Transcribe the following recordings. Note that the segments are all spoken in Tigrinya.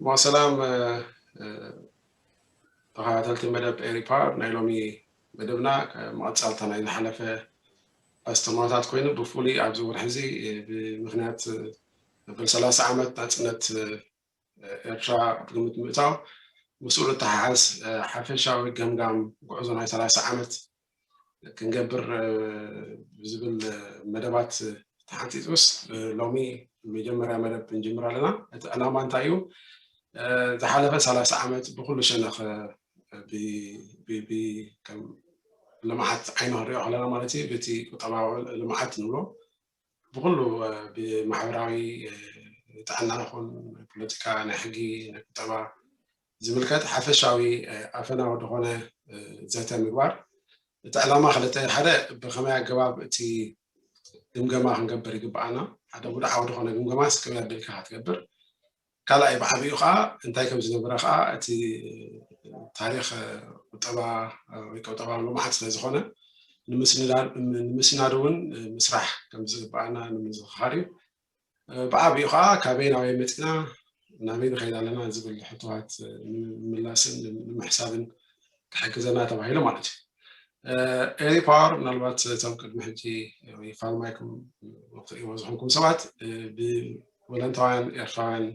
ሰላም ተኸታተልቲ መደብ ኤሪፓር፣ ናይ ሎሚ መደብና መቐጻልታ ናይ ዝሓለፈ ኣስተምህሮታት ኮይኑ፣ ብፍሉይ ኣብዚ ወርሒ እዚ ብምኽንያት መበል ሰላሳ ዓመት ናጽነት ኤርትራ ኣብ ግምት ምእታው፣ ምስኡ ዝተሓሓዝ ሓፈሻዊ ገምጋም ጉዕዞ ናይ ሰላሳ ዓመት ክንገብር ብዝብል መደባት ተሓንፂፁስ፣ ሎሚ መጀመርያ መደብ ንጅምር ኣለና። እቲ ዕላማ እንታይ እዩ? ዝሓለፈ ሰላሳ ዓመት ብኩሉ ሸነኽ ከም ልምዓት ዓይኒ ክንሪኦ ከለና ማለት እዩ፣ በቲ ቁጠባዊ ልምዓት ንብሎ፣ ብኩሉ ብማሕበራዊ ጥዕና ይኹን ናይ ፖለቲካ፣ ናይ ሕጊ፣ ናይ ቁጠባ ዝምልከት ሓፈሻዊ ኣፈናዊ ዝኾነ ዘተ ምግባር። እቲ ዕላማ ክልተ፣ ሓደ ብኸመይ ኣገባብ እቲ ግምገማ ክንገብር ይግብኣና። ሓደ ውድዓዊ ዝኾነ ግምገማስ ከመይ ኣቢልካ ክትገብር፣ ካልኣይ ብዓቢኡ ከዓ እንታይ ከም ዝነበረ ከዓ እቲ ታሪኽ ቁጠባ ወይ ቁጠባዊ ልምዓት ስለ ዝኾነ ንምስንዳድ እውን ምስራሕ ከም ዝግብኣና ንምዝኽኻር እዩ። ብዓቢኡ ከዓ ካበይ ናበይ መፂና፣ ናበይ ንኸይድ ኣለና ዝብል ሕቶታት ንምላስን ንምሕሳብን ክሕግዘና ተባሂሉ ማለት እዩ። ኤሪ ፓወር ምናልባት እቶም ቅድሚ ሕጂ ወይ ፋልማይኩም ትሪእዎ ዝኾንኩም ሰባት ብወለንታውያን ኤርትራውያን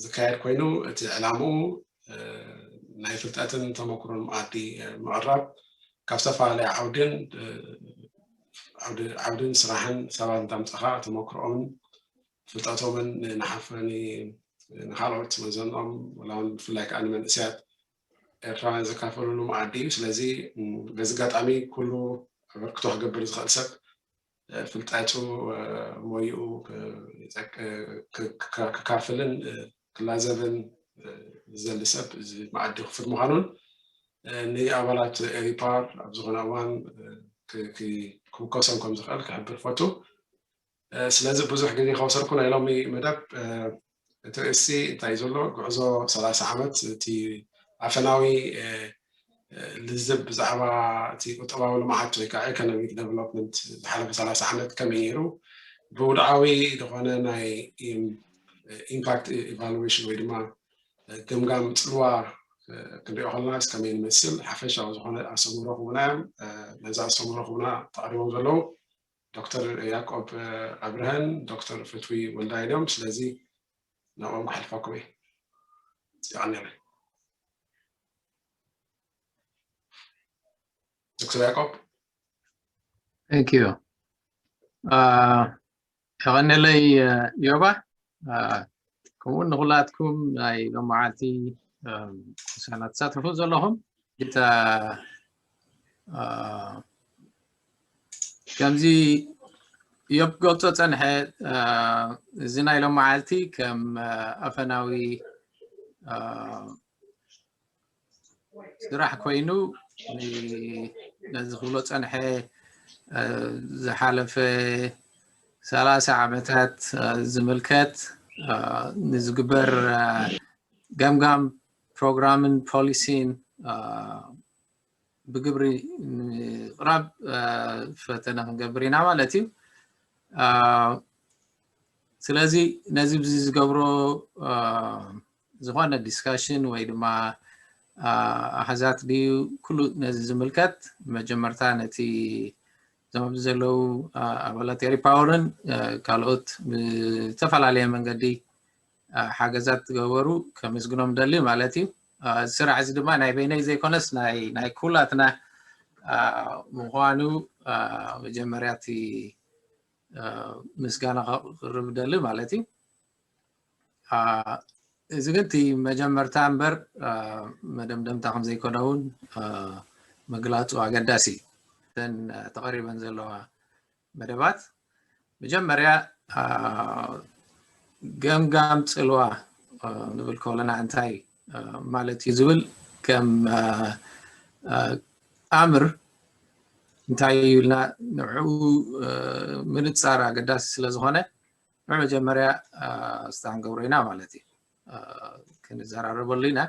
ዝካየድ ኮይኑ፣ እቲ ዕላምኡ ናይ ፍልጠትን ተመክሮን መኣዲ ምቕራብ፣ ካብ ዝተፈላለየ ዓውድን ዓውድን ስራሕን ሰባት እንታምፀኻ ተመክሮኦምን ፍልጠቶምን ንሓፈኒ ንካልኦት መዘንኦም ወላ እውን ብፍላይ ከዓ ንመንእሰያት ኤርትራውያን ዘካፈልሉ መኣዲ እዩ። ስለዚ በዚ ኣጋጣሚ ኩሉ ኣበርክቶ ክገብር ዝኽእል ሰብ ፍልጠቱ ሞይኡ ክካፍልን ክላዘብን ዝደሊ ሰብ እዚ መኣዲ ክፉት ምዃኑን ንኣባላት ኤሪፓር ኣብ ዝኾነ እዋን ክውከሶም ከም ዝኽእል ክሕብር ፈቱ። ስለዚ ብዙሕ ግዜ ከወሰድኩ ናይ ሎሚ መደብ እቲ ርእሲ እንታይ ዘሎ ጉዕዞ ሰላሳ ዓመት እቲ ኣፈናዊ ልዝብ ብዛዕባ እቲ ቁጠባዊ ልምዓት ወይ ከዓ ኢኮኖሚክ ዴቨሎፕመንት ዝሓለፈ ሰላሳ ዓመት ከመይ ነይሩ፣ ብውድዓዊ ዝኾነ ናይ ኢምፓክት ኢቫሉዌሽን ወይ ድማ ገምጋም ፅልዋ ክንሪኦ ከለና ከመይ ንመስል ሓፈሻዊ ዝኾነ ኣሰምሮ ክቡና እዮም። ነዚ ኣሰምሮ ክቡና ተቕሪቦም ዘለዉ ዶክተር ያዕቆብ ኣብርሀን ዶክተር ፍትዊ ወልዳይን እዮም። ስለዚ ናብኦም ክሓልፈኩም እየ። የቐንየለይ። ዶክተር ያዕቆብ። Thank you. የቐንየለይ ዮባ። ከምኡውን ንኩላትኩም ናይ ሎመዓልቲ ምሳና ትሳተፉ ዘለኹም ጌታ ከምዚ ዮብ ገልጾ ጸንሐ፣ እዚ ናይ ሎመዓልቲ ከም ኣፈናዊ ስራሕ ኮይኑ ነዚ ክብሎ ጸንሐ ዝሓለፈ ሰላሳ ዓመታት ዝምልከት ንዝግበር ገምጋም ፕሮግራምን ፖሊሲን ብግብሪ ንምቕራብ ፈተነ ክንገብር ኢና ማለት እዩ። ስለዚ ነዚ ብዚ ዝገብሮ ዝኾነ ዲስካሽን ወይ ድማ ኣሃዛት ድዩ ኩሉ ነዚ ዝምልከት መጀመርታ ነቲ እዞም ኣብዚ ዘለዉ ኣባላት ኤሪፓወርን ካልኦት ብዝተፈላለየ መንገዲ ሓገዛት ዝገበሩ ከመስግኖም ደሊ ማለት እዩ። እዚ ስራሕ እዚ ድማ ናይ በይነይ ዘይኮነስ ናይ ኩላትና ምዃኑ መጀመርያ እቲ ምስጋና ከቕርብ ደሊ ማለት እዩ። እዚ ግን እቲ መጀመርታ እምበር መደምደምታ ከም ዘይኮነ እውን ምግላፁ ኣገዳሲ እዩ። እተን ተቐሪበን ዘለዋ መደባት መጀመርያ ገምጋም ፅልዋ ንብል ከለና እንታይ ማለት እዩ ዝብል ከም ኣምር እንታይ እዩ ኢልና ንዕኡ ምንፃር ኣገዳሲ ስለዝኾነ ንመጀመርያ ስታን ገብሮ ኢና ማለት እዩ ክንዘራረበሉ ኢና።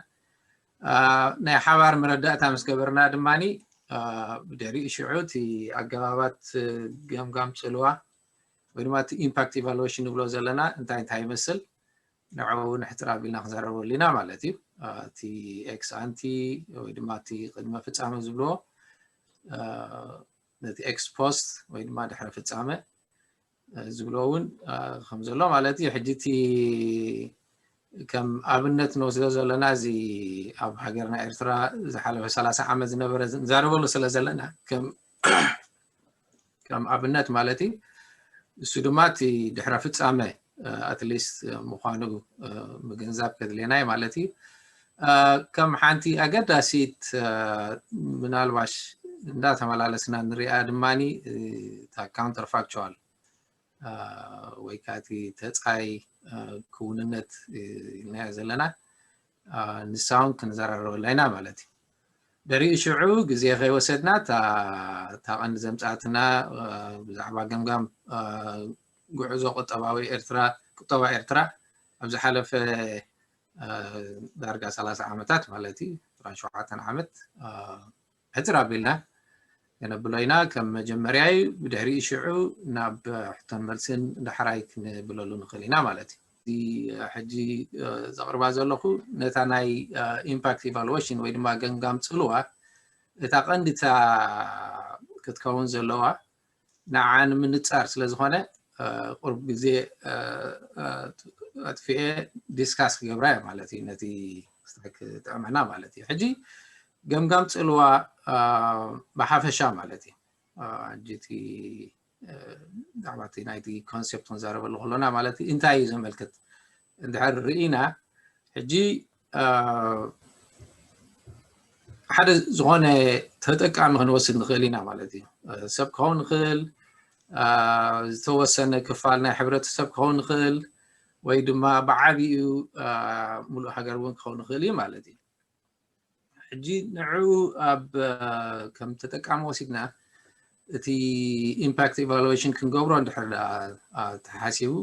ናይ ሓባር መረዳእታ ምስ ገበርና ድማ ብድሕሪኡ ሽዑ እቲ ኣገባባት ገምጋም ፅልዋ ወይ ድማ እቲ ኢምፓክት ኢቫሉዌሽን ንብሎ ዘለና እንታይ እንታይ ይመስል ንዕኡ ንሕፅር ኣቢልና ክንዛረበሉ ኢና ማለት እዩ። እቲ ኤክስ ኣንቲ ወይ ድማ እቲ ቅድመ ፍፃመ ዝብልዎ ነቲ ኤክስ ፖስት ወይ ድማ ድሕሪ ፍፃመ ዝብሎ እውን ከም ዘሎ ማለት እዩ። ሕጂ እቲ ከም ኣብነት ንወስዶ ዘለና እዚ ኣብ ሃገርና ኤርትራ ዝሓለፈ ሰላሳ ዓመት ዝነበረ ንዛረበሉ ስለ ዘለና ከም ኣብነት ማለት እዩ። እሱ ድማ እቲ ድሕረ ፍፃመ ኣትሊስት ምዃኑ ምግንዛብ ከድልየና እዩ ማለት እዩ። ከም ሓንቲ ኣገዳሲት ምናልባሽ እንዳተመላለስና ንሪኣ ድማ እታ ካውንተር ፋክቹዋል ወይ ከዓ እቲ ተፃይ ክውንነት ኢልናዮ ዘለና ንሳ እውን ክንዘራረበላ ኢና ማለት እዩ። ድሕሪኡ ሽዑ ግዜ ከይወሰድና እታ ቀንዲ ዘምፃእትና ብዛዕባ ገምጋም ጉዕዞ ቁጠባዊ ኤርትራ ቁጠባ ኤርትራ ኣብ ዝሓለፈ ዳርጋ ሰላሳ ዓመታት ማለት እዩ ሸውዓተ ዓመት ሕፅር ኣቢልና ከነብሎ ኢና ከም መጀመርያ እዩ። ብድሕሪኡ ሽዑ ናብ ሕቶን መልስን ዳሕራይ ክንብለሉ ንኽእል ኢና ማለት እዩ። ሕጂ ዘቕርባ ዘለኹ ነታ ናይ ኢምፓክት ኢቫሉዌሽን ወይ ድማ ገምጋም ፅልዋ እታ ቀንዲታ ክትከውን ዘለዋ ንዓ ንምንፃር ስለ ዝኾነ ቁርብ ግዜ ኣጥፊኤ ዲስካስ ክገብራ እየ ማለት እዩ። ነቲ ክጥዕመና ማለት እዩ። ሕጂ ገምጋም ፅልዋ ብሓፈሻ ማለት እዩ። ሕጂ እቲ ብዛዕባ እቲ ናይቲ ኮንሴፕት ክንዛረበሉ ከሎና ማለት እዩ እንታይ እዩ ዘመልክት እንድሕር ርኢና ሕጂ ሓደ ዝኾነ ተጠቃሚ ክንወስድ ንኽእል ኢና ማለት እዩ። ሰብ ክኸውን ንኽእል፣ ዝተወሰነ ክፋል ናይ ሕብረተሰብ ክኸውን ንኽእል፣ ወይ ድማ ብዓቢኡ ሙሉእ ሃገር እውን ክኸውን ንኽእል እዩ ማለት እዩ። ሕጂ ንዕኡ ኣብ ከም ተጠቃሚ ወሲድና እቲ ኢምፓክት ኢቫሉዌሽን ክንገብሮ እንድሕር ተሓሲቡ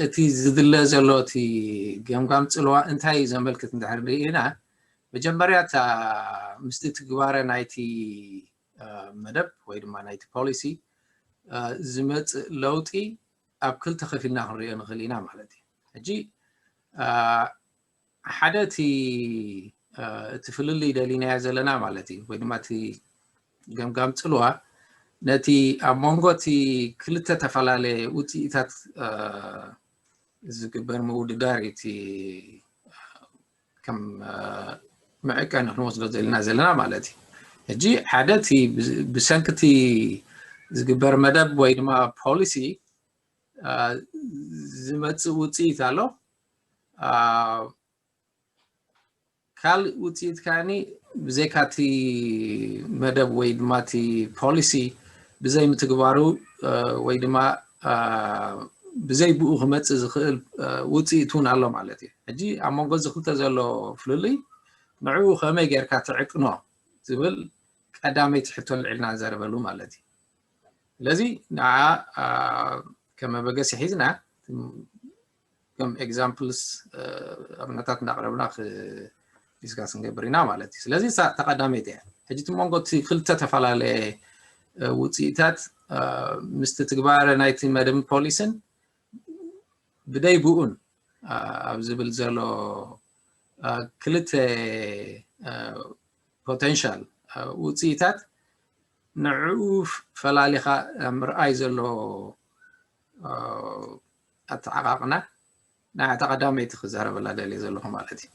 እቲ ዝድለ ዘሎ እቲ ገምጋም ፅልዋ እንታይ እዩ ዘመልክት እንድሕር ርኢና መጀመርያ እታ ምስቲ ትግባረ ናይቲ መደብ ወይ ድማ ናይቲ ፖሊሲ ዝመፅእ ለውጢ ኣብ ክልተ ከፊልና ክንሪኦ ንኽእል ኢና ማለት እዩ። ሕጂ ሓደ እቲ እቲ ፍልልይ ደሊናዮ ዘለና ማለት እዩ ወይ ድማ እቲ ገምጋም ፅልዋ ነቲ ኣብ መንጎ እቲ ክልተ ተፈላለየ ውፅኢታት ዝግበር ምውድዳር እቲ ከም መዕቀኒ ክንወስዶ ዘለና ዘለና ማለት እዩ። ሕጂ ሓደ እቲ ብሰንኪ እቲ ዝግበር መደብ ወይ ድማ ፖሊሲ ዝመፅእ ውፅኢት ኣሎ። ካልእ ውፅኢት ከዓኒ ብዘይካ እቲ መደብ ወይ ድማ እቲ ፖሊሲ ብዘይ ምትግባሩ ወይ ድማ ብዘይ ብኡ ክመፅእ ዝኽእል ውፅኢት እውን ኣሎ ማለት እዩ። ሕጂ ኣብ መንጎ እዚ ክልተ ዘሎ ፍልልይ ንዕኡ ከመይ ጌርካ ትዕቅኖ ዝብል ቀዳመይቲ ሕቶ ልዕልና ንዘረበሉ ማለት እዩ። ስለዚ ንዓ ከም መበገሲ ሒዝና ከም ኤግዛምፕልስ ኣብነታት እናቅረብና ዲስካስ ንገብር ኢና ማለት እዩ። ስለዚ እሳ ተቀዳመይቲ እያ። ሕጂ እቲ መንጎ እቲ ክልተ ተፈላለየ ውፅኢታት ምስቲ ትግባረ ናይቲ መደብ ፖሊስን ብደይ ብኡን ኣብ ዝብል ዘሎ ክልተ ፖቴንሻል ውፅኢታት ንዕኡ ፈላሊኻ ምርኣይ ዘሎ ኣተዓቃቅና ናይ ተቐዳመይቲ ክዛረበላ ደልየ ዘለኹ ማለት እዩ።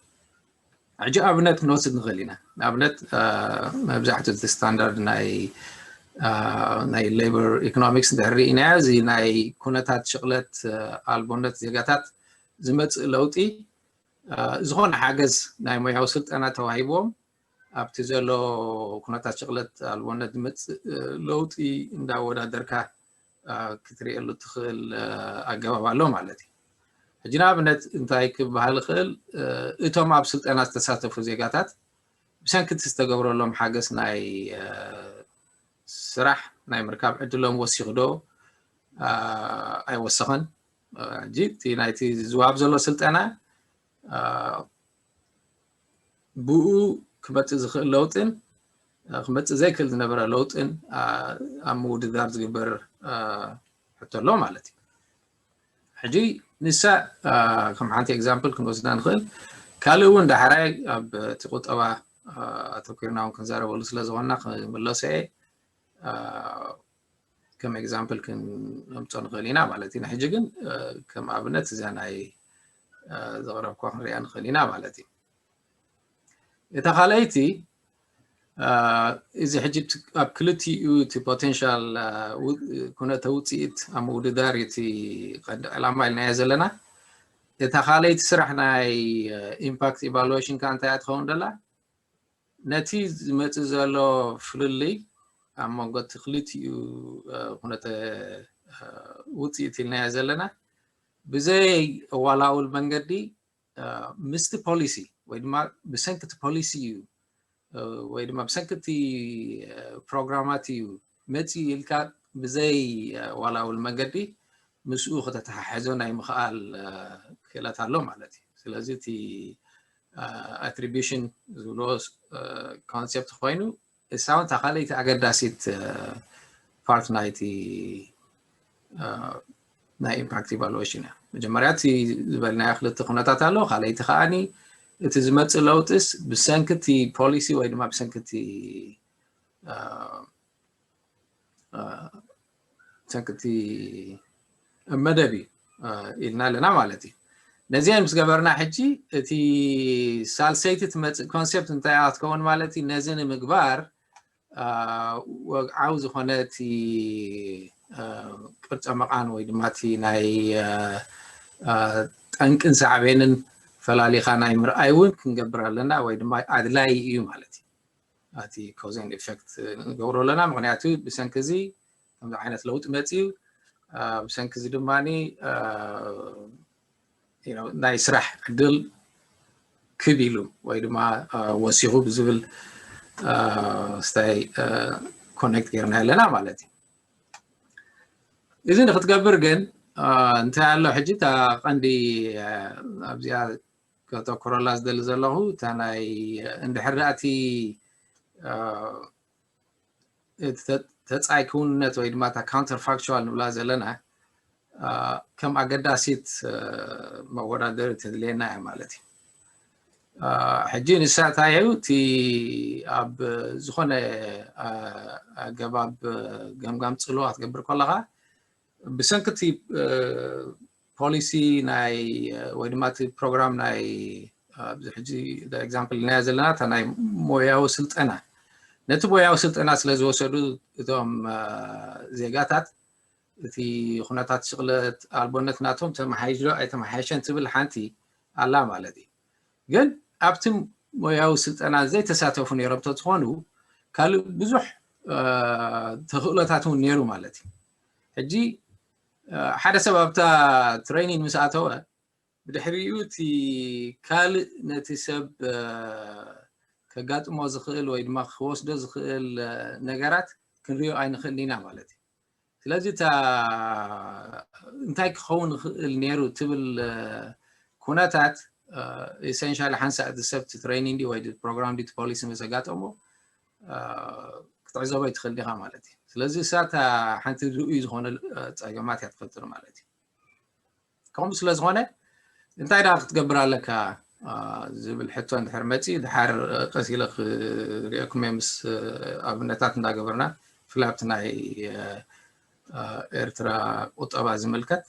ሕጂ ኣብነት ክንወስድ ንኽእል ኢና። ንኣብነት መብዛሕትኡ እቲ ስታንዳርድ ናይ ናይ ሌበር ኢኮኖሚክስ እንድሕር ርኢናዮ እዚ ናይ ኩነታት ሽቕለት ኣልቦነት ዜጋታት ዝመፅእ ለውጢ ዝኾነ ሓገዝ ናይ ሞያዊ ስልጠና ተዋሂብዎም ኣብቲ ዘሎ ኩነታት ሽቕለት ኣልቦነት ዝመፅእ ለውጢ እንዳወዳደርካ ክትርእየሉ ትኽእል ኣገባብ ኣሎ ማለት እዩ። ሕጂ ንኣብነት እንታይ ክበሃል ይኽእል? እቶም ኣብ ስልጠና ዝተሳተፉ ዜጋታት ብሰንኪ እቲ ዝተገብረሎም ሓገዝ ናይ ስራሕ ናይ ምርካብ ዕድሎም ወሲኹ ዶ ኣይወሰኸን? ሕጂ እቲ ናይቲ ዝወሃብ ዘሎ ስልጠና ብኡ ክመፅእ ዝኽእል ለውጥን ክመፅእ ዘይክእል ዝነበረ ለውጥን ኣብ ምውድዳር ዝግበር ሕቶ ኣሎ ማለት እዩ። ሕጂ ንሳ ከም ሓንቲ example ክንወስዳ ንኽእል። ካልእ እውን ዳሕራይ ኣብ እቲ ቁጠባ ኣተኪርና እውን ክንዛረበሉ ስለ ዝኾንና ክምለሶ እየ። ከም example ክንምጾ ንኽእል ኢና ማለት እዩ። ንሕጂ ግን ከም ኣብነት እዛ ናይ ዘቕረብኳ ክንሪኣ ንኽእል ኢና ማለት እዩ። እታ ካልኣይቲ እዚ ሕጂ ኣብ ክልቲኡ እቲ potential ኩነተ ውፅኢት ኣብ ምውድዳር እቲ ቀንዲ ዕላማ ኢልናዮ ዘለና። እታ ካልኣይቲ ስራሕ ናይ impact evaluation ከዓ እንታይ እያ ትኸውን ደላ? ነቲ ዝመፅእ ዘሎ ፍልልይ ኣብ መንጎ እቲ ክልቲኡ ኩነተ ውፅኢት ኢልናዮ ዘለና ብዘይ ዋላውል መንገዲ ምስቲ ፖሊሲ ወይ ድማ ብሰንኪ እቲ ፖሊሲ እዩ ወይ ድማ ብሰንኪ እቲ ፕሮግራማት እዩ መፂኡ ኢልካ ብዘይ ዋላውል መንገዲ ምስኡ ከተተሓሕዞ ናይ ምኽኣል ክእለት ኣሎ ማለት እዩ። ስለዚ እቲ attribution ዝብልዎ concept ኮይኑ እሳ እውን እታ ካልኣይቲ ኣገዳሲት part ናይቲ ናይ impact evaluation እያ። መጀመርያ እቲ ዝበልናዮ ክልተ ኩነታት ኣሎ። ካልኣይቲ ከዓኒ እቲ ዝመፅእ ለውጥስ ብሰንኪ እቲ ፖሊሲ ወይ ድማ ብሰንኪ እቲ ብሰንኪ እቲ መደብ እዩ ኢልና ኣለና ማለት እዩ። ነዚአን ምስ ገበርና ሕጂ እቲ ሳልሰይቲ ትመፅእ concept እንታይ እያ ክትከውን ማለት እዩ? ነዚ ንምግባር ወግዓዊ ዝኾነ እቲ ቅርፀ መቓን ወይ ድማ እቲ ናይ ጠንቅን ሳዕቤንን ፈላሊኻ ናይ ምርኣይ እውን ክንገብር ኣለና ወይ ድማ ኣድላይ እዩ ማለት እዩ። እቲ cause and effect ንገብሮ ኣለና። ምክንያቱ ብሰንኪ እዚ ከምዚ ዓይነት ለውጢ መፅዩ፣ ብሰንኪ እዚ ድማ ናይ ስራሕ ዕድል ክብ ኢሉ ወይ ድማ ወሲኹ ብዝብል ስታይ ኮኔክት ጌርና ኣለና ማለት እዩ። እዚ ንክትገብር ግን እንታይ ኣሎ ሕጂ እታ ቀንዲ ኣብዚኣ ከተኩረላ ዝደሊ ዘለኹ እታ ናይ እንድሕር ደኣ እቲ ተፃይ ክውንነት ወይ ድማ እታ counterfactual ንብላ ዘለና ከም ኣገዳሲት መወዳደሪ ተድልየና እያ ማለት እዩ። ሕጂ ንሳ እንታይ እዩ እቲ ኣብ ዝኾነ ኣገባብ ገምጋም ፅልዋ ክትገብር ከለኻ ብሰንኪ እቲ ፖሊሲ ናይ ወይ ድማ እቲ ፕሮግራም ናይ ኣብዚ ሕጂ example ኢልናዮ ዘለና እታ ናይ ሞያዊ ስልጠና ነቲ ሞያዊ ስልጠና ስለ ዝወሰዱ እቶም ዜጋታት እቲ ኩነታት ሽቕለት ኣልቦነት ናቶም ተመሓይሽ ዶ ኣይተመሓየሸን ትብል ሓንቲ ኣላ ማለት እዩ። ግን ኣብቲ ሞያዊ ስልጠና ዘይተሳተፉ ነይሮም ተዝኾኑ ካልእ ብዙሕ ተኽእሎታት እውን ነይሩ ማለት እዩ። ሕጂ ሓደ ሰብ ኣብታ ትሬኒንግ ምስ ኣተወ ብድሕሪኡ እቲ ካልእ ነቲ ሰብ ከጋጥሞ ዝኽእል ወይ ድማ ክወስዶ ዝኽእል ነገራት ክንሪኦ ኣይንኽእልን ኢና ማለት እዩ። ስለዚ እታ እንታይ ክኸውን ይኽእል ነይሩ ትብል ኩነታት essentially ሓንሳእ እቲ ሰብ እቲ ትሬኒንግ ወይ ፕሮግራም ፖሊሲ ምስ ኣጋጠሞ ክትዕዘቦ ይትኽእል ዲኻ ማለት እዩ። ስለዚ እሳ እታ ሓንቲ ርኡይ ዝኾነ ፀገማት እያ ትፈጥር ማለት እዩ። ከምኡ ስለ ዝኾነ እንታይ ደኣ ክትገብር ኣለካ ዝብል ሕቶ እንድሕር መፂ ድሓር ቀስ ኢለ ክሪኦኩም እየ ምስ ኣብነታት እንዳገበርና ብፍላይ ኣብቲ ናይ ኤርትራ ቁጠባ ዝምልከት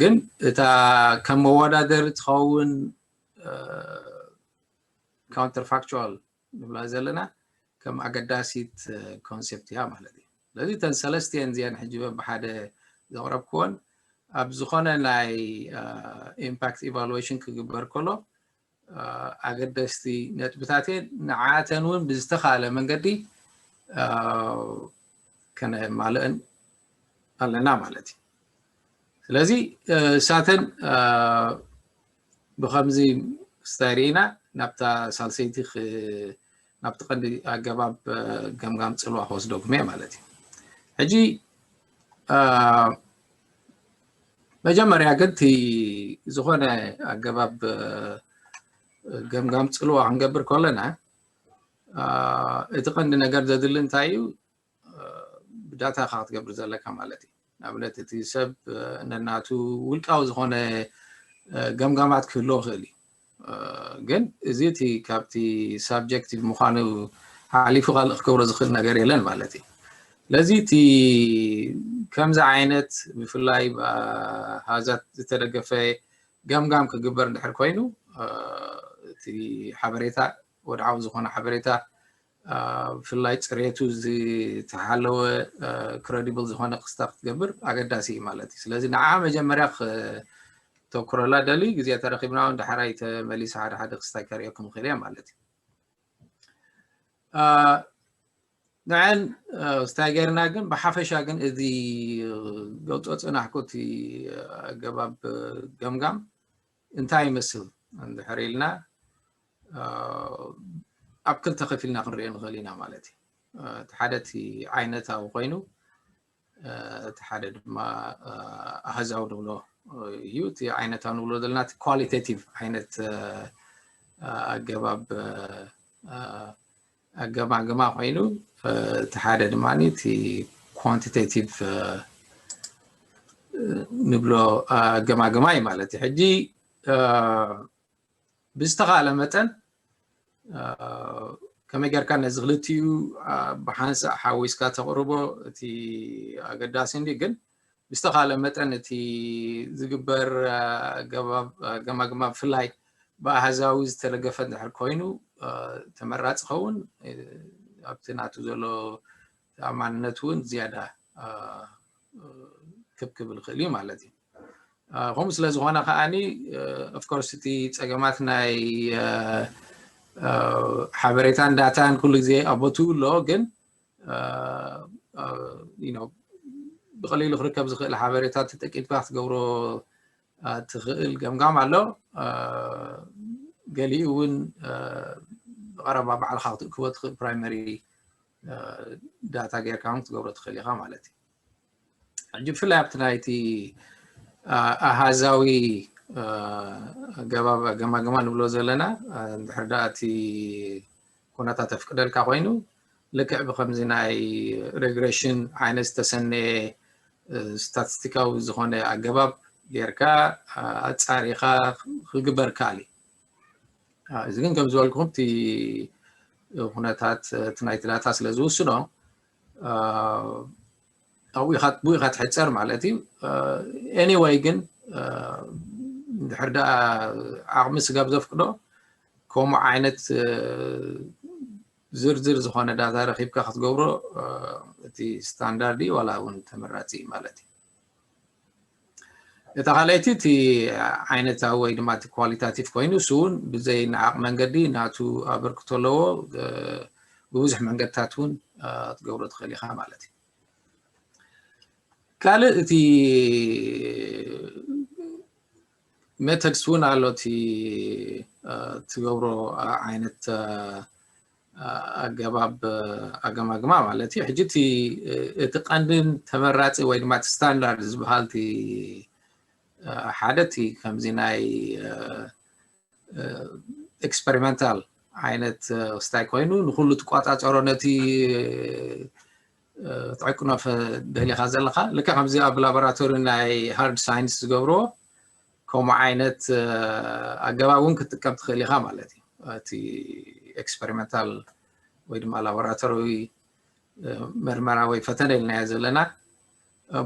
ግን እታ ከም መወዳደሪ ትኸውን counterfactual ንብላ ዘለና ከም ኣገዳሲት ኮንሴፕት እያ ማለት እዩ። ስለዚ እተን ሰለስቲአን እዚአን ሕጂ በብሓደ ዘቕረብክወን ኣብ ዝኾነ ናይ impact evaluation ክግበር ከሎ ኣገደስቲ ነጥብታት እየን። ንዓተን እውን ብዝተኻለ መንገዲ ከነማልአን ኣለና ማለት እዩ። ስለዚ እሳተን ብከምዚ ስታይ ርኢና ናብታ ሳልሰይቲ ናብቲ ቀንዲ ኣገባብ ገምጋም ፅልዋ ክወስደኩም እየ ማለት እዩ። ሕጂ መጀመርያ ግን እቲ ዝኾነ ኣገባብ ገምጋም ፅልዋ ክንገብር ከለና እቲ ቀንዲ ነገር ዘድሊ እንታይ እዩ? ብዳታ ኢኻ ክትገብር ዘለካ ማለት እዩ። ንኣብነት እቲ ሰብ ነናቱ ውልቃዊ ዝኾነ ገምጋማት ክህልዎ ይኽእል እዩ። ግን እዚ እቲ ካብቲ ሳብጀክቲቭ ምዃኑ ሓሊፉ ካልእ ክገብሮ ዝኽእል ነገር የለን ማለት እዩ። ስለዚ እቲ ከምዚ ዓይነት ብፍላይ ብኣሃዛት ዝተደገፈ ገምጋም ክግበር እንድሕር ኮይኑ እቲ ሓበሬታ ወድዓዊ ዝኾነ ሓበሬታ ብፍላይ ፅሬቱ ዝተሓለወ ክረዲብል ዝኾነ ክስታ ክትገብር ኣገዳሲ እዩ ማለት እዩ። ስለዚ ንዓ መጀመርያ ክተኩረላ ደሊ ግዜ ተረኪብና እውን ዳሕራይ ተመሊሰ ሓደ ሓደ ክስታይ ከርእየኩም ይኽእል እየ ማለት እዩ። ንዐን ስታይ ገይርና ግን ብሓፈሻ ግን እዚ ገብጦ ፅናሕኩ እቲ ኣገባብ ገምጋም እንታይ ይመስል እንድሕር ኢልና ኣብ ክልተ ከፊልና ክንሪኦ ንኽእል ኢና ማለት እዩ። እቲ ሓደ እቲ ዓይነታዊ ኮይኑ እቲ ሓደ ድማ ኣሃዛዊ ንብሎ እዩ። እቲ ዓይነታዊ ንብሎ ዘለና እቲ ኳሊቴቲቭ ዓይነት ኣገባብ ኣገማግማ ኮይኑ እቲ ሓደ ድማ እቲ ኳንቲቴቲቭ ንብሎ ኣገማግማ እዩ ማለት እዩ። ሕጂ ብዝተኻለ መጠን ከመይ ጌርካ ነዚ ክልቲኡ ብሓንሳእ ሓዊስካ ተቕርቦ እቲ ኣገዳሲ እንዲ ግን ብዝተኻለ መጠን እቲ ዝግበር ገማግማ ብፍላይ ብኣሃዛዊ ዝተደገፈ እንድሕር ኮይኑ ተመራፂ ኸውን ኣብቲ ናቱ ዘሎ ተኣማንነት እውን ዝያዳ ክብ ክብል ይኽእል እዩ ማለት እዩ። ከምኡ ስለ ዝኾነ ከዓኒ ኦፍኮርስ እቲ ፀገማት ናይ ሓበሬታን ዳታን ኩሉ ግዜ ኣብ ቦትኡ ኣሎ ግን ብቐሊሉ ክርከብ ዝኽእል ሓበሬታ ተጠቂምካ ክትገብሮ ትኽእል ገምጋም ኣሎ። ገሊኡ እውን ብቐረባ ባዕልካ ክትእክቦ ትኽእል ፕራይመሪ ዳታ ጌርካ እውን ክትገብሮ ትኽእል ኢኻ ማለት እዩ። ሕጂ ብፍላይ ኣብቲ ናይቲ ኣሃዛዊ ኣገባብ ኣገማግማ ንብሎ ዘለና እንድሕር ደኣ እቲ ኩነታት ተፍቅደልካ ኮይኑ ልክዕ ብከምዚ ናይ ሬግሬሽን ዓይነት ዝተሰነየ ስታቲስቲካዊ ዝኾነ ኣገባብ ጌርካ ኣፃሪኻ ክግበር ከኣል እዩ። እዚ ግን ከም ዝበልኩኹም እቲ ኩነታት እቲ ናይቲ ዳታ ስለ ዝውስኖ ኣብኡ ኢኻ ትሕፀር ማለት እዩ። ኤኒወይ ግን እንድሕር ደኣ ዓቕሚ ስጋብ ዘፍቅዶ ከምኡ ዓይነት ዝርዝር ዝኾነ ዳታ ረኺብካ ክትገብሮ እቲ ስታንዳርድ እዩ ዋላ እውን ተመራፂ እዩ ማለት እዩ። እታ ካልኣይቲ እቲ ዓይነታዊ ወይ ድማ እቲ ኳሊታቲቭ ኮይኑ እሱ እውን ብዘይ ነዓቕ መንገዲ ናቱ ኣበርክቶ ኣለዎ። ብብዙሕ መንገድታት እውን ክትገብሮ ትኽእል ኢኻ ማለት እዩ። ካልእ እቲ ሜተድስ እውን ኣሎ እቲ ትገብሮ ዓይነት ኣገባብ ኣገማግማ ማለት እዩ። ሕጂ እቲ እቲ ቀንድን ተመራፂ ወይ ድማ እቲ ስታንዳርድ ዝበሃል እቲ ሓደ እቲ ከምዚ ናይ ኤክስፐሪመንታል ዓይነት ስታይ ኮይኑ ንኩሉ ትቋፃፀሮ ነቲ ትዕቅኖ ደሊኻ ዘለካ ልክዕ ከምዚ ኣብ ላቦራቶሪ ናይ ሃርድ ሳይንስ ዝገብርዎ ከምኡ ዓይነት ኣገባብ እውን ክትጥቀም ትኽእል ኢኻ ማለት እዩ። እቲ ኤክስፐሪመንታል ወይ ድማ ላቦራቶሪ መርመራ ወይ ፈተነ ኢልናዮ ዘለና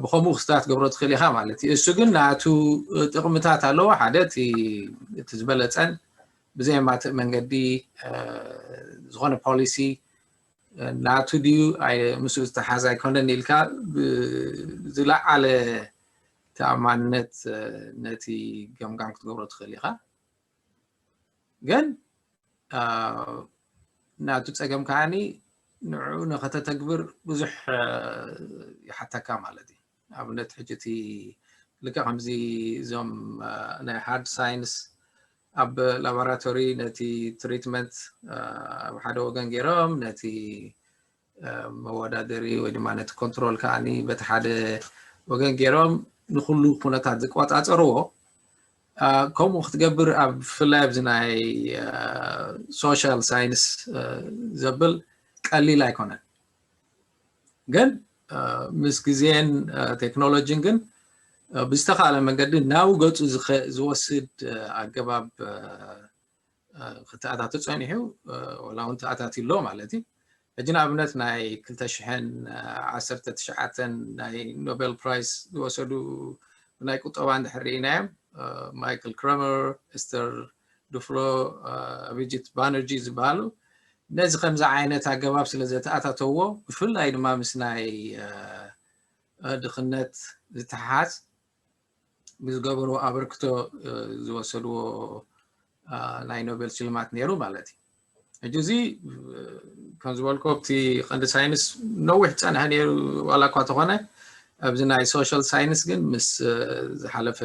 ብከምኡ ክስታት ገብሮ ትኽእል ኢኻ ማለት እዩ። እሱ ግን ናቱ ጥቕምታት ኣለዎ። ሓደ እቲ ዝበለፀን ብዘየማትእ መንገዲ ዝኾነ ፖሊሲ ናቱ ድዩ ምስኡ ዝተሓዝ ኣይኮነን ኢልካ ዝለዓለ ተኣማንነት ነቲ ገምጋም ክትገብሮ ትኽእል ኢኻ። ግን ናቱ ፀገም ከዓኒ ንዕኡ ንኸተተግብር ብዙሕ ይሓተካ ማለት እዩ። ኣብነት ሕጂ እቲ ልክዕ ከምዚ እዞም ናይ ሃርድ ሳይንስ ኣብ ላቦራቶሪ ነቲ ትሪትመንት ኣብ ሓደ ወገን ገይሮም ነቲ መወዳደሪ ወይ ድማ ነቲ ኮንትሮል ከዓኒ በቲ ሓደ ወገን ገይሮም ንኩሉ ኩነታት ዝቆፃፀርዎ ከምኡ ክትገብር ኣብ ብፍላይ ኣብዚ ናይ ሶሻል ሳይንስ ዘብል ቀሊል ኣይኮነን። ግን ምስ ግዜን ቴክኖሎጂን ግን ብዝተኻለ መንገዲ ናብ ገፁ ዝወስድ ኣገባብ ክተኣታቶ ፀኒሑ፣ ዋላ እውን ተኣታትዩ ኣሎ ማለት እዩ። ሕጂ ንኣብነት ናይ ክልተ ሽሕን ዓሰርተ ትሽዓተን ናይ ኖቤል ፕራይስ ዝወሰዱ ናይ ቁጠባ እንድሕር ርኢናዮም፣ ማይክል ክረመር፣ ኤስተር ዱፍሎ፣ ኣቢጂት ባነርጂ ዝበሃሉ ነዚ ከምዚ ዓይነት ኣገባብ ስለ ዘተኣታተዎ፣ ብፍላይ ድማ ምስ ናይ ድኽነት ዝተሓሓዝ ብዝገበርዎ ኣበርክቶ ዝወሰድዎ ናይ ኖቤል ሽልማት ነይሩ ማለት እዩ። ሕጂ እዚ ከም ዝበልኮ ኣብቲ ቀንዲ ሳይንስ ነዊሕ ዝፀንሐ ነይሩ ዋላ እኳ ተኾነ፣ ኣብዚ ናይ ሶሻል ሳይንስ ግን ምስ ዝሓለፈ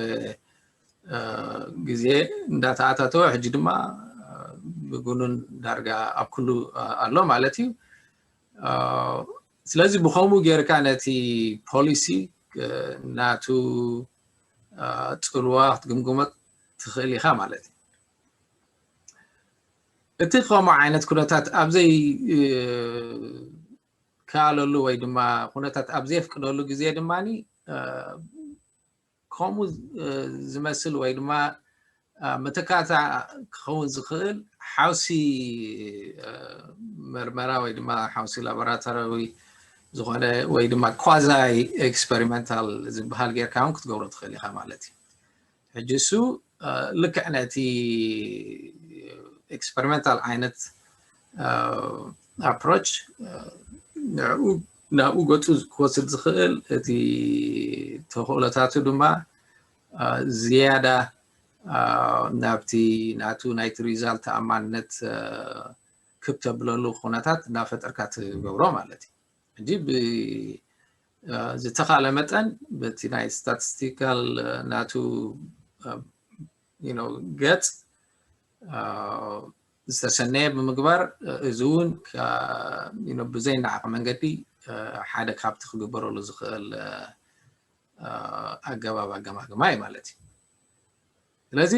ግዜ እንዳተኣታተወ ሕጂ ድማ ብጉኑን ዳርጋ ኣብ ኩሉ ኣሎ ማለት እዩ። ስለዚ ብኸምኡ ጌርካ ነቲ ፖሊሲ ናቱ ፅልዋ ክትግምግሞ ትኽእል ኢኻ ማለት እዩ። እቲ ከምኡ ዓይነት ኩነታት ኣብ ዘይከኣለሉ ወይ ድማ ኩነታት ኣብ ዘየፍቅደሉ ግዜ ድማ ከምኡ ዝመስል ወይ ድማ መተካእታ ክኸውን ዝኽእል ሓውሲ መርመራ ወይ ድማ ሓውሲ ላቦራቶራዊ ዝኾነ ወይ ድማ ኳዛይ ኤክስፐሪመንታል ዝበሃል ጌርካ እውን ክትገብሮ ትኽእል ኢኻ ማለት እዩ። ሕጂ እሱ ልክዕ ነቲ ኤክስፐሪመንታል ዓይነት ኣፕሮች ናብኡ ገፁ ክወስድ ዝኽእል እቲ ተኽእሎታቱ ድማ ዝያዳ ናብቲ ናቱ ናይቲ ሪዛልት ተኣማንነት ክብ ተብለሉ ኩነታት እናፈጠርካ ትገብሮ ማለት እዩ። ሕጂ ብዝተኻለ መጠን በቲ ናይ ስታቲስቲካል ናቱ ገፅ ዝተሰነየ ብምግባር እዚ እውን ብዘይነዓቕ መንገዲ ሓደ ካብቲ ክግበረሉ ዝኽእል ኣገባብ ኣገማግማ እዩ ማለት እዩ። ስለዚ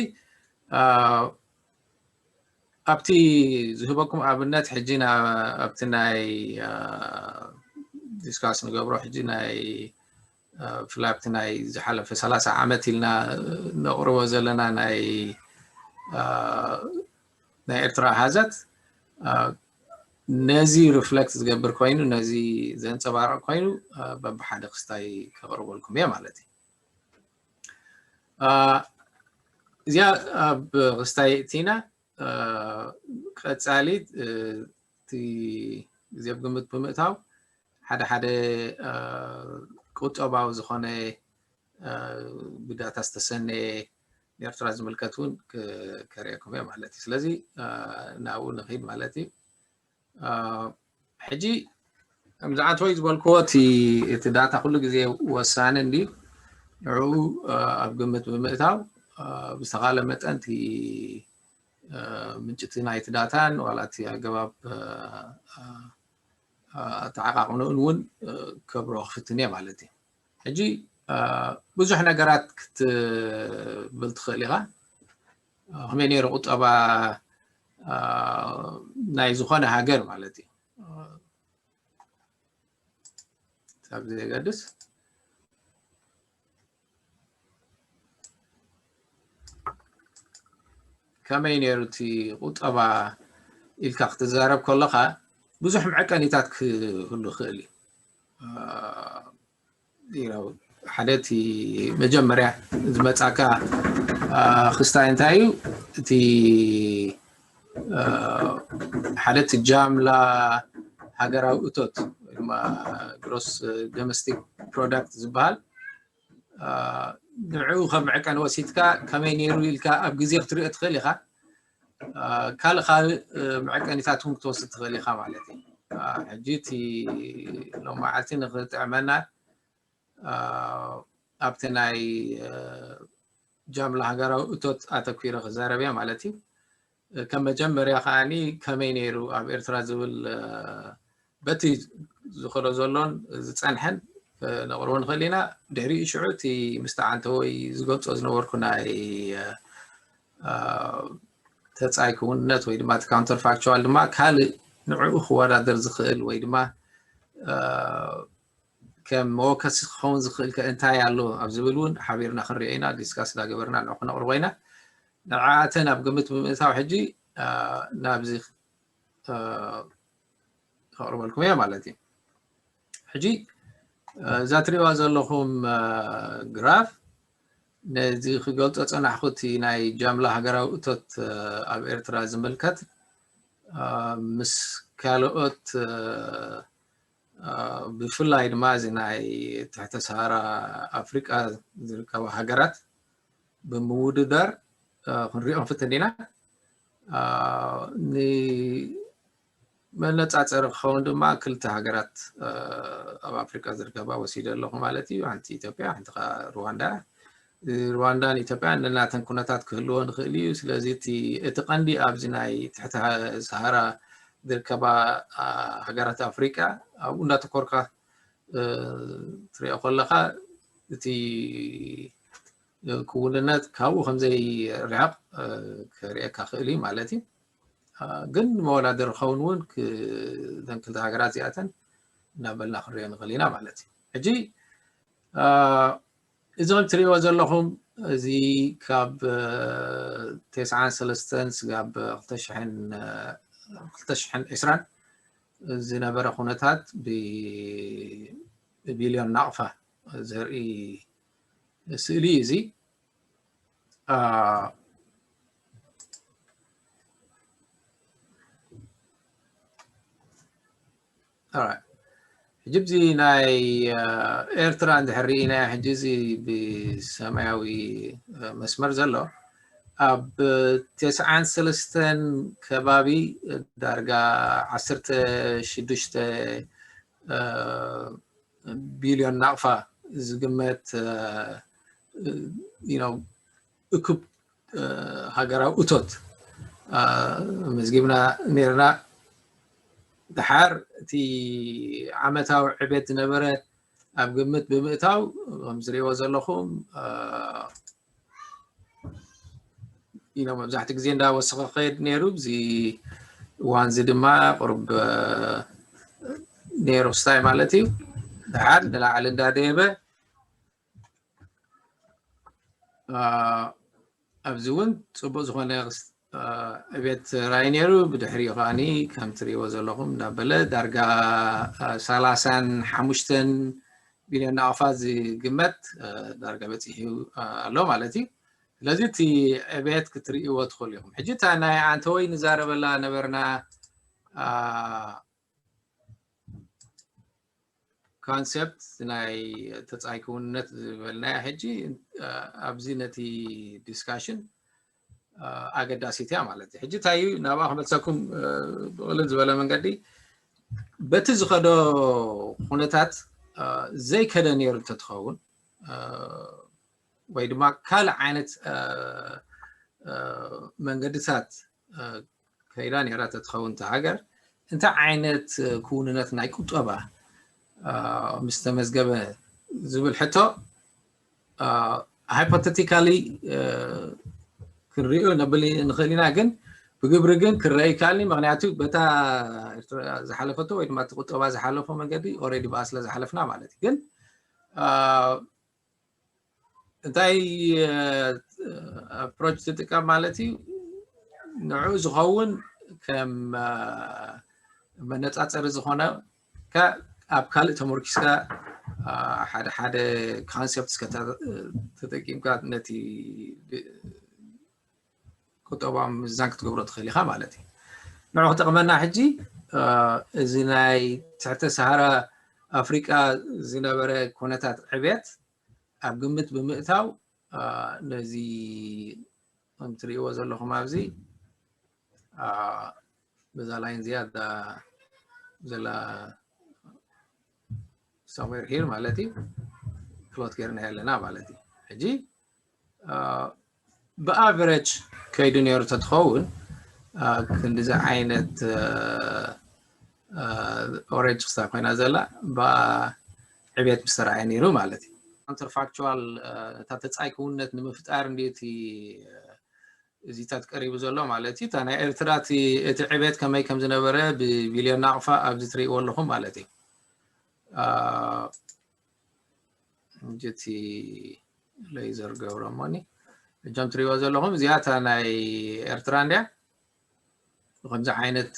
ኣብቲ ዝህበኩም ኣብነት ሕጂ ኣብቲ ናይ ዲስካስ ንገብሮ ሕጂ ናይ ብፍላይ ኣብቲ ናይ ዝሓለፈ ሰላሳ ዓመት ኢልና ነቕርቦ ዘለና ናይ ናይ ኤርትራ ኣሃዛት ነዚ ሪፍሌክት ዝገብር ኮይኑ ነዚ ዘንፀባርቕ ኮይኑ በብሓደ ክስታይ ከቕርበልኩም እየ ማለት እዩ። እዚኣ ኣብ ክስታይ እቲና ቀፃሊ እቲ ግዜ ኣብ ግምት ብምእታው ሓደ ሓደ ቁጠባዊ ዝኾነ ብዳታ ዝተሰነየ ንኤርትራ ዝምልከት እውን ከርእየኩም እየ ማለት እዩ። ስለዚ ናብኡ ንኽድ ማለት እዩ። ሕጂ ከምዚ ኣንቶይ ዝበልክዎ እቲ ዳታ ኩሉ ግዜ ወሳኒ እንዲ ንዕኡ ኣብ ግምት ብምእታው ብዝተኻለ መጠን እቲ ምንጭቲ ናይቲ ዳታን ዋላ እቲ ኣገባብ ኣተዓቃቕንኡን እውን ከብሮ ክፍትን እየ ማለት እዩ። ሕጂ ብዙሕ ነገራት ክትብል ትኽእል ኢኻ። ከመይ ነይሩ ቁጠባ ናይ ዝኾነ ሃገር ማለት እዩ። ካብ ዘየገድስ ከመይ ነይሩ እቲ ቁጠባ ኢልካ ክትዛረብ ከለኻ ብዙሕ መዐቀኒታት ክህሉ ይኽእል እዩ። ሓደ እቲ መጀመርያ ዝመፃካ ክስታይ እንታይ እዩ? እቲ ሓደ እቲ ጃምላ ሃገራዊ እቶት ወይ ድማ ግሮስ ዶሜስቲክ ፕሮዳክት ዝበሃል ንዕኡ ከም መዐቀኒ ወሲድካ ከመይ ነይሩ ኢልካ ኣብ ግዜ ክትሪኦ ትኽእል ኢኻ። ካልእ ካልእ መዐቀኒታት እውን ክትወስድ ትኽእል ኢኻ ማለት እዩ። ሕጂ እቲ ሎም መዓልቲ ንኽጥዕመና ኣብቲ ናይ ጃምላ ሃገራዊ እቶት ኣተኲረ ክዛረብ እየ ማለት እዩ። ከም መጀመርያ ከዓኒ ከመይ ነይሩ ኣብ ኤርትራ ዝብል በቲ ዝኸዶ ዘሎን ዝጸንሐን ነቕርቦ ንኽእል ኢና። ድሕሪኡ ሽዑ እቲ ምስ ተዓንተወይ ዝገልጾ ዝነበርኩ ናይ ተጻይ ክውንነት ወይ ድማ እቲ ካውንተር ፋክቹዋል ድማ ካልእ ንዕኡ ክወዳደር ዝኽእል ወይ ድማ ከም መወከሲ ክኸውን ዝኽእል ከ እንታይ ኣሎ ኣብ ዝብል እውን ሓቢርና ክንሪኦ ኢና፣ ዲስካስ እናገበርና ንዑ ክነቕርቦ ኢና። ንዓኣተን ኣብ ግምት ብምእታው ሕጂ ናብዚ ከቕርበልኩም እየ ማለት እዩ። ሕጂ እዛ ትሪእዋ ዘለኹም ግራፍ ነዚ ክገልጾ ጸናሕኩ፣ እቲ ናይ ጃምላ ሃገራዊ እቶት ኣብ ኤርትራ ዝምልከት ምስ ካልኦት ብፍላይ ድማ እዚ ናይ ትሕተ ሰሃራ ኣፍሪቃ ዝርከባ ሃገራት ብምውድዳር ክንሪኦ ክንፍትን ኢና። ንመነጻጸሪ ክኸውን ድማ ክልተ ሃገራት ኣብ ኣፍሪቃ ዝርከባ ወሲደ ኣለኹ ማለት እዩ። ሓንቲ ኢትዮጵያ፣ ሓንቲ ከዓ ሩዋንዳ። ሩዋንዳን ኢትዮጵያን ነናተን ኩነታት ክህልዎ ንኽእል እዩ። ስለዚ እቲ ቀንዲ ኣብዚ ናይ ትሕቲ ሰሃራ ዝርከባ ሃገራት ኣፍሪቃ ኣብኡ እንዳተኮርካ ትሪኦ ከለኻ እቲ ክውንነት ካብኡ ከምዘይርሕቕ ክርእየካ ክእል እዩ ማለት እዩ። ግን መወዳደሪ ክኸውን እውን እዘን ክልተ ሃገራት እዚኣተን እናበልና ክንሪኦ ንኽእል ኢና ማለት እዩ። ሕጂ እዚ ከም ትሪእዎ ዘለኹም እዚ ካብ ተስዓን ሰለስተን ስጋብ ክልተ ሽሕን ዕስራን ዝነበረ ኩነታት ብቢልዮን ናቕፋ ዘርኢ ስእሊ እዩ እዚ። ሕጂ ብዚ ናይ ኤርትራ እንድሕር ርኢና ሕጂ እዚ ብሰማያዊ መስመር ዘሎ ኣብ ተስዓን ሰለስተን ከባቢ ዳርጋ ዓሰርተ ሽዱሽተ ቢልዮን ናቕፋ ዝግመት እኩብ ሃገራዊ እቶት መዝጊብና ነርና። ድሓር እቲ ዓመታዊ ዕቤት ዝነበረ ኣብ ግምት ብምእታው ከም ዝሪእዎ ዘለኹም ኢኖ መብዛሕትኡ ግዜ እንዳወሰኸ ክኸይድ ነይሩ። እዚ እዋን እዚ ድማ ቁሩብ ነይሩ ክስታይ ማለት እዩ። ድሓር ንላዕሊ እንዳደየበ ኣብዚ እውን ፅቡቅ ዝኾነ ዕቤት ራይ ነይሩ። ብድሕሪኡ ከዓኒ ከም ትሪእዎ ዘለኹም እንዳበለ ዳርጋ ሰላሳን ሓሙሽተን ቢልዮን ናቕፋ ዝግመት ዳርጋ በፂሑ ኣሎ ማለት እዩ። ስለዚ እቲ ዕቤት ክትርእይዎ ትኽእሉ ኢኹም። ሕጂ እታ ናይ ኣንተወይ ንዛረበላ ነበርና ኮንሰፕት ናይ ተጻይ ክውንነት ዝበልናያ ሕጂ ኣብዚ ነቲ ዲስካሽን ኣገዳሲት እያ ማለት እዩ። ሕጂ እንታይ እዩ ናብኣ ክመልሰኩም ብቕልል ዝበለ መንገዲ በቲ ዝኸዶ ኩነታት ዘይከደ ነይሩ እንተትኸውን ወይ ድማ ካልእ ዓይነት መንገድታት ከይዳ ነይራ ተትኸውን እታ ሃገር እንታይ ዓይነት ክውንነት ናይ ቁጠባ ምስ ተመዝገበ ዝብል ሕቶ ሃይፖቴቲካሊ ክንሪኦ ነብል ንኽእል ኢና። ግን ብግብሪ ግን ክረአ ይከኣልኒ። ምክንያቱ በታ ዝሓለፈቶ ወይ ድማ እቲ ቁጠባ ዝሓለፎ መንገዲ ኦልሬዲ ብኣ ስለ ዝሓለፍና ማለት እዩ። ግን እንታይ ኣፕሮች ትጥቀም ማለት እዩ። ንዑ ዝኸውን ከም መነፃፀሪ ዝኾነ ኣብ ካልእ ተመርኪስካ ሓደ ሓደ ኮንሰፕት ተጠቂምካ ነቲ ቁጠባዊ ምዝዛን ክትገብሮ ትኽእል ኢኻ ማለት እዩ። ንዑ ክጠቕመና ሕጂ እዚ ናይ ትሕተ ሰሃራ ኣፍሪቃ ዝነበረ ኩነታት ዕብየት ኣብ ግምት ብምእታው ነዚ ከም ትርእይዎ ዘለኹም ኣብዚ በዛ ላይን ዝያዳ ዘላ somewhere here ማለት እዩ ፕሎት ገይርና ኣለና ማለት እዩ። ሕጂ ብኣቨሬጅ ከይዱ ነይሩ ተትኸውን ክንዲዚ ዓይነት ኦሬንጅ ክስታ ኮይና ዘላ ብኣ ዕብየት ምስተረኣየ ነይሩ ማለት እዩ። ካውንተርፋክቹዋል እታ ተጻይ ክውነት ንምፍጣር እንዲ እቲ እዚታት ቀሪቡ ዘሎ ማለት እዩ። እታ ናይ ኤርትራ እቲ ዕብየት ከመይ ከም ዝነበረ ብቢልዮን ናቕፋ ኣብዚ ትርእይዎ ኣለኹም ማለት እዩ። ሕጂ እቲ ሌዘር ገብረሞኒ እጆም ትሪእዎ ዘለኹም እዚኣታ ናይ ኤርትራ እንድያ። ከምዚ ዓይነት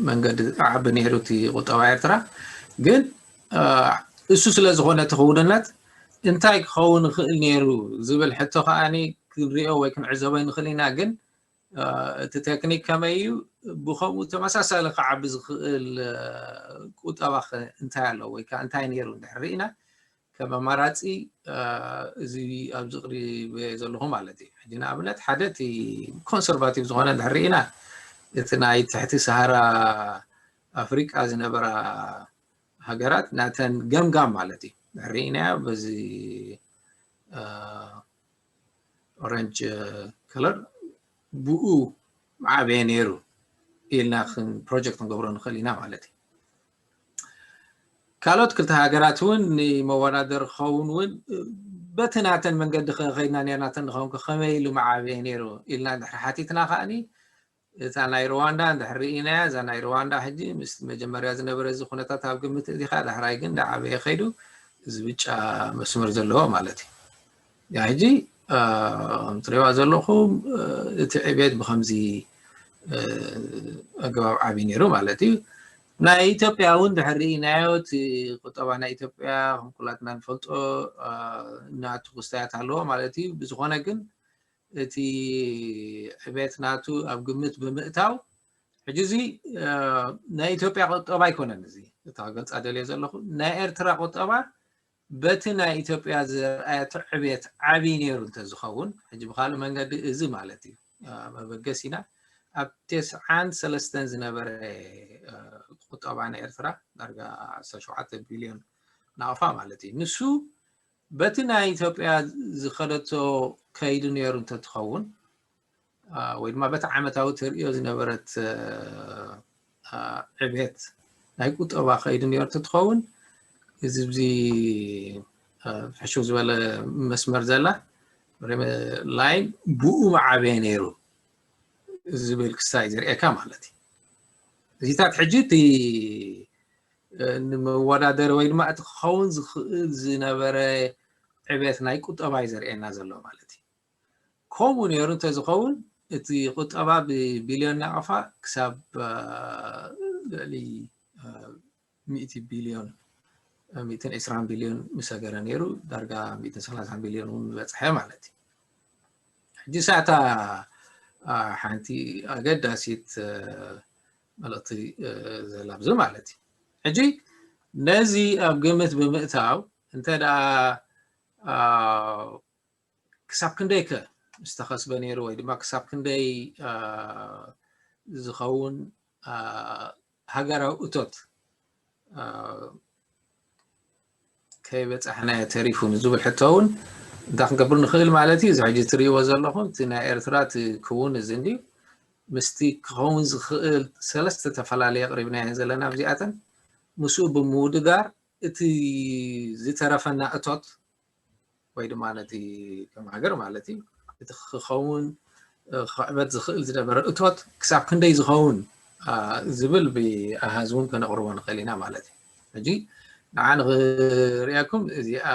መንገዲ ዓቢ ነይሩ እቲ ቁጠባ ኤርትራ። ግን እሱ ስለ ዝኾነ እቲ ክውንነት እንታይ ክኸውን ይኽእል ነይሩ ዝብል ሕቶ ከዓኒ ክንሪኦ ወይ ክንዕዘቦ ንኽእል ኢና። ግን እቲ ቴክኒክ ከመይ እዩ? ብኸምኡ ተመሳሳሊ ክዓቢ ዝኽእል ቁጠባ እንታይ ኣሎ ወይ ከዓ እንታይ ነይሩ እንድሕር ርኢና ከም ኣማራፂ እዚ ኣብዚ ቅሪበ ዘለኹ ማለት እዩ። ሕጂ ንኣብነት ሓደ እቲ ኮንሰርቫቲቭ ዝኾነ እንድሕር ርኢና እቲ ናይ ትሕቲ ሰሃራ ኣፍሪቃ ዝነበራ ሃገራት ናተን ገምጋም ማለት እዩ። እንድሕር ርኢናዮ በዚ ኦረንጅ ከለር ብኡ ዓበየ ነይሩ ኢልና ፕሮጀክት ክንገብሮ ንኽእል ኢና ማለት እዩ። ካልኦት ክልተ ሃገራት እውን ንመወዳደሪ ክኸውን እውን በቲ ናተን መንገዲ ከይድና ነርናተን ንኸውን ከመይ ኢሉ መዓበየ ነይሩ ኢልና እንድሕር ሓቲትና ከዓኒ እታ ናይ ሩዋንዳ እንድሕር ርኢናያ እዛ ናይ ሩዋንዳ ሕጂ ምስ መጀመርያ ዝነበረ እዚ ኩነታት ኣብ ግምት እዚኻ ዳሕራይ ግን ዳዓበየ ከይዱ እዚ ብጫ መስመር ዘለዎ ማለት እዩ። ሕጂ ትሪእዋ ዘለኹም እቲ ዕቤት ብከምዚ ኣገባብ ዓብዩ ነይሩ ማለት እዩ። ናይ ኢትዮጵያ እውን ድሕር ርኢናዮ እቲ ቁጠባ ናይ ኢትዮጵያ ከም ኩላትና ንፈልጦ ናቱ ክስታያት ኣለዎ ማለት እዩ። ብዝኾነ ግን እቲ ዕቤት ናቱ ኣብ ግምት ብምእታው ሕጂ እዚ ናይ ኢትዮጵያ ቁጠባ ኣይኮነን እዚ እታ ገልፃ ደልየ ዘለኹ ናይ ኤርትራ ቁጠባ በቲ ናይ ኢትዮጵያ ዝርኣየቶ ዕቤት ዓብዪ ነይሩ እንተዝኸውን ሕጂ ብካልእ መንገዲ እዚ ማለት እዩ መበገሲና ኣብ ተስዓን ሰለስተን ዝነበረ ቁጠባ ናይ ኤርትራ ዳርጋ ዓሰርተ ሸውዓተ ቢልዮን ናቕፋ ማለት እዩ። ንሱ በቲ ናይ ኢትዮጵያ ዝኸደቶ ከይዱ ነይሩ እንተትኸውን ወይ ድማ በቲ ዓመታዊ ትርእዮ ዝነበረት ዕቤት ናይ ቁጠባ ከይዱ ነይሩ እንተትኸውን እዚ ዚ ሕሹ ዝበለ መስመር ዘላ ላይን ብኡ መዓበየ ነይሩ ዝብል ክስታይ ዝርእየካ ማለት እዩ። እዚታት ሕጂ እቲ ንመወዳደሪ ወይ ድማ እቲ ክኸውን ዝኽእል ዝነበረ ዕቤት ናይ ቁጠባ እዩ ዘርእየና ዘሎ ማለት እዩ። ከምኡ ነይሩ እንተዝኸውን እቲ ቁጠባ ብቢልዮን ናቕፋ ክሳብ ልዕሊ ሚእቲ ቢልዮን ሚእትን ዕስራን ቢልዮን ምሰገረ ነይሩ ዳርጋ ሚእትን ሰላሳን ቢልዮን እውን ምበፅሐ ማለት እዩ። ሕጂ ሳታ ሓንቲ ኣገዳሲት መልእክቲ ዘላብዚ ማለት እዩ። ሕጂ ነዚ ኣብ ግምት ብምእታው እንተ ደኣ ክሳብ ክንደይ ከ ዝተኸስበ ነይሩ ወይ ድማ ክሳብ ክንደይ ዝኸውን ሃገራዊ እቶት ከይበፃሕናዮ ተሪፉ ንዝብል ሕቶ እውን እንታይ ክንገብር ንኽእል ማለት እዩ። እዚ ሕጂ ትርእይዎ ዘለኹም እቲ ናይ ኤርትራ እቲ ክውን እዚ እንድዩ ምስቲ ክኸውን ዝኽእል ሰለስተ ዝተፈላለየ ኣቕሪብናዮ ዘለና ኣብዚኣተን ምስኡ ብምውድዳር እቲ ዝተረፈና እቶት ወይ ድማ ነቲ ከም ሃገር ማለት እዩ እቲ ክኸውን ክዕበት ዝኽእል ዝነበረ እቶት ክሳብ ክንደይ ዝኸውን ዝብል ብኣሃዝ እውን ከነቕርቦ ንኽእል ኢና ማለት እዩ። ሕጂ ንዓ ንኽርእየኩም እዚኣ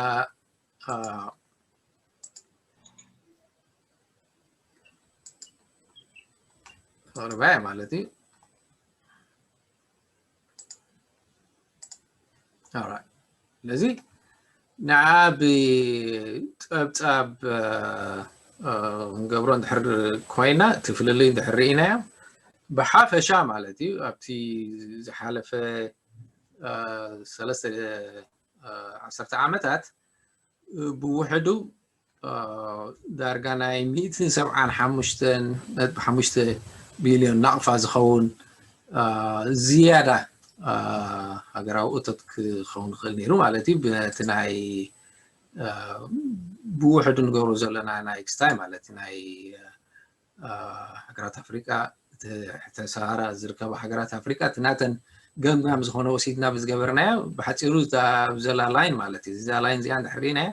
ኣቕርባያ ማለት እዩ። ስለዚ ንዓ ብፀብፃብ ክንገብሮ እንድሕር ኮይና እቲ ፍልልይ እንድሕር ርኢናዮ ብሓፈሻ ማለት እዩ ኣብቲ ዝሓለፈ ሰለስተ ዓሰርተ ዓመታት ብውሕዱ ዳርጋ ናይ ሚእትን ሰብዓን ሓሙሽተን ነጥቢ ሓሙሽተ ቢልዮን ናቕፋ ዝኸውን ዝያዳ ሃገራዊ እቶት ክኸውን ይኽእል ነይሩ ማለት እዩ። በቲ ናይ ብውሕዱ ንገብሮ ዘለና ናይ ክስታይ ማለት ናይ ሃገራት ኣፍሪቃ ትሕተ ሰሃራ ዝርከባ ሃገራት ኣፍሪቃ እቲ ናተን ገምጋም ዝኾነ ወሲድና ብዝገበርናዮ ብሓፂሩ ዘላ ላይን ማለት እዩ። እዛ ላይን እዚኣ እንድሕር ርኢናዮ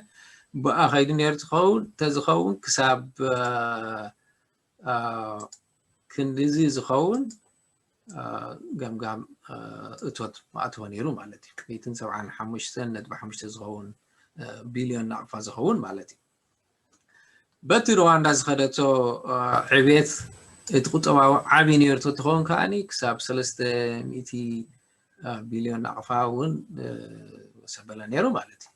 ብኣ ከይዱ ነይሩ ትኸውን ተዝኸውን ክሳብ ክንድዚ ዝኸውን ገምጋም እቶት ማእተወ ነይሩ ማለት እዩ። ሚእትን ሰብዓን ሓሙሽተን ነጥቢ ሓሙሽተ ዝኸውን ቢልዮን ናቕፋ ዝኸውን ማለት እዩ። በቲ ሩዋንዳ ዝኸደቶ ዕብየት እቲ ቁጠባዊ ዓቢ ነርቶ ትኸውን ከዓኒ ክሳብ ሰለስተ ሚእቲ ቢልዮን ናቕፋ እውን ሰበለ ነይሩ ማለት እዩ።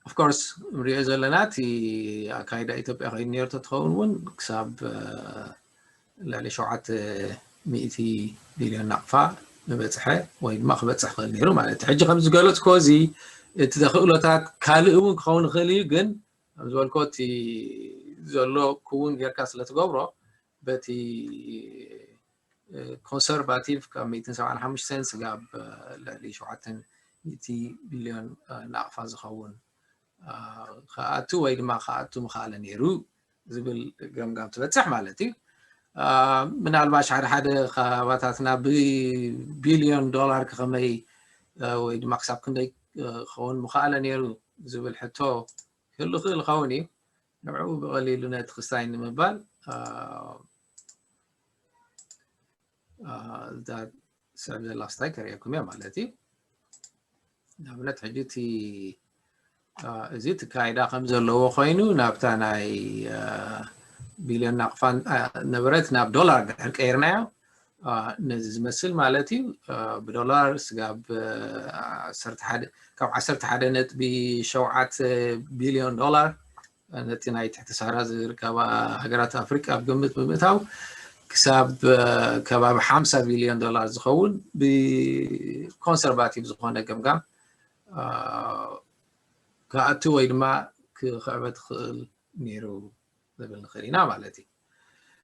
ኦፍኮርስ ንሪኦ ዘለና እቲ ኣካይዳ ኢትዮጵያ ከይዱ ነርቶ ትኸውን እውን ክሳብ ልዕሊ ሸውዓተ ሚእቲ ቢልዮን ናቕፋ ምበፅሐ ወይ ድማ ክበፅሕ ክእል ነይሩ ማለት እዩ። ሕጂ ከም ዝገለፅኮ እዚ እቲ ተኽእሎታት ካልእ እውን ክኸውን ይኽእል እዩ፣ ግን ከም ዝበልኮ እቲ ዘሎ ክውን ጌርካ ስለ ትገብሮ በቲ ኮንሰርቫቲቭ ካብ ሚእትን ሰብዓን ሓሙሽተን ስጋብ ልዕሊ ሸውዓተ ሚእቲ ቢልዮን ናቕፋ ዝኸውን ክኣቱ ወይ ድማ ክኣቱ ምኽኣለ ነይሩ ዝብል ገምጋም ትበፅሕ ማለት እዩ። ምናልባሽ ሓደ ሓደ ከባባታትና ብቢልዮን ዶላር ከመይ ወይ ድማ ክሳብ ክንደይ ክኸውን ምኽኣለ ነይሩ ዝብል ሕቶ ክህሉ ክእል ይኸውን እዩ። ንዕኡ ብቐሊሉ ነቲ ክስታይ ንምባል እዛ ትስዕብ ዘላ ክስታይ ከርእየኩም እየ ማለት እዩ። ንኣብነት ሕጂ እቲ እዚ እቲ ካይዳ ከም ዘለዎ ኮይኑ ናብታ ናይ ቢልዮን ናቕፋን ንብረት ናብ ዶላር ድሕር ቀይርናዮ ነዚ ዝመስል ማለት እዩ። ብዶላር ስጋብ ካብ ዓሰርተ ሓደ ነጥቢ ሸውዓተ ቢልዮን ዶላር ነቲ ናይ ትሕቲ ሳህራ ዝርከባ ሃገራት ኣፍሪቃ ኣብ ግምት ብምእታው ክሳብ ከባቢ ሓምሳ ቢልዮን ዶላር ዝኸውን ብኮንሰርቫቲቭ ዝኾነ ገምጋም ክኣቱ ወይ ድማ ክኽዕበት ክኽእል ነይሩ ዝብል ንኽእል ኢና ማለት እዩ።